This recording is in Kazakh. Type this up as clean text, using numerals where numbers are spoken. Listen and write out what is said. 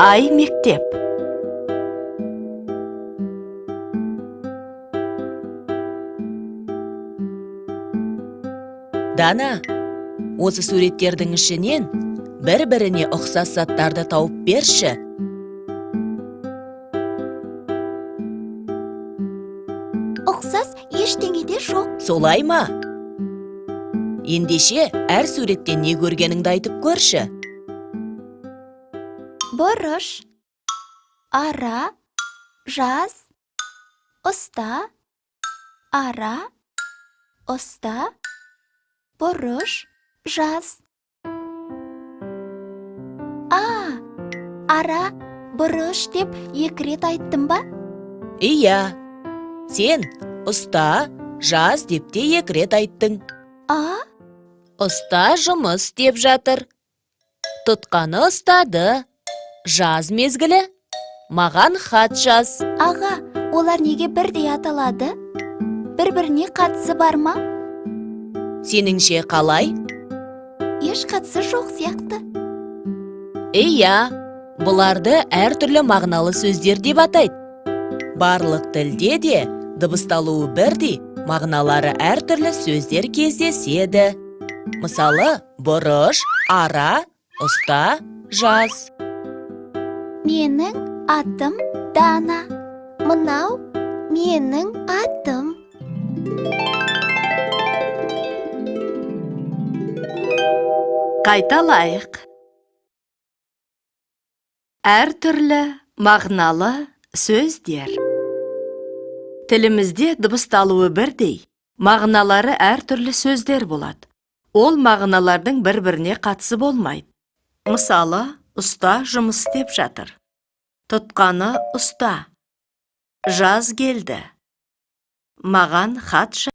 Ай мектеп. Дана, осы суреттердің ішінен бір-біріне ұқсас заттарды тауып берші. Ұқсас ештеңе де жоқ. Солай ма? Ендеше, әр суреттен не көргеніңді айтып көрші. Бұрыш, ара, жаз, ұста, ара, ұста, бұрыш, жаз. А, ара, бұрыш деп екі рет айттым ба? Иә, сен ұста, жаз деп те екі рет айттың. А, Ұста жұмыс істеп жатыр. Тұтқаны ұстады. Жаз мезгілі. Маған хат жаз. Аға, олар неге бірдей аталады? Бір-біріне қатысы бар ма? Сеніңше қалай? Еш қатысы жоқ сияқты. Иә, бұларды әртүрлі мағыналы сөздер деп атайды. Барлық тілде де дыбысталуы бірдей, мағыналары әртүрлі сөздер кездеседі. Мысалы, бұрыш, ара, ұста, жаз. Менің атым Дана. Мынау менің атым. Қайталайық. Әртүрлі мағыналы сөздер. Тілімізде дыбысталуы бірдей, мағыналары әртүрлі сөздер болады. Ол мағыналардың бір-біріне қатысы болмайды. Мысалы, ұста жұмыс істеп жатыр. Тұтқаны ұста. Жаз келді. Маған хат.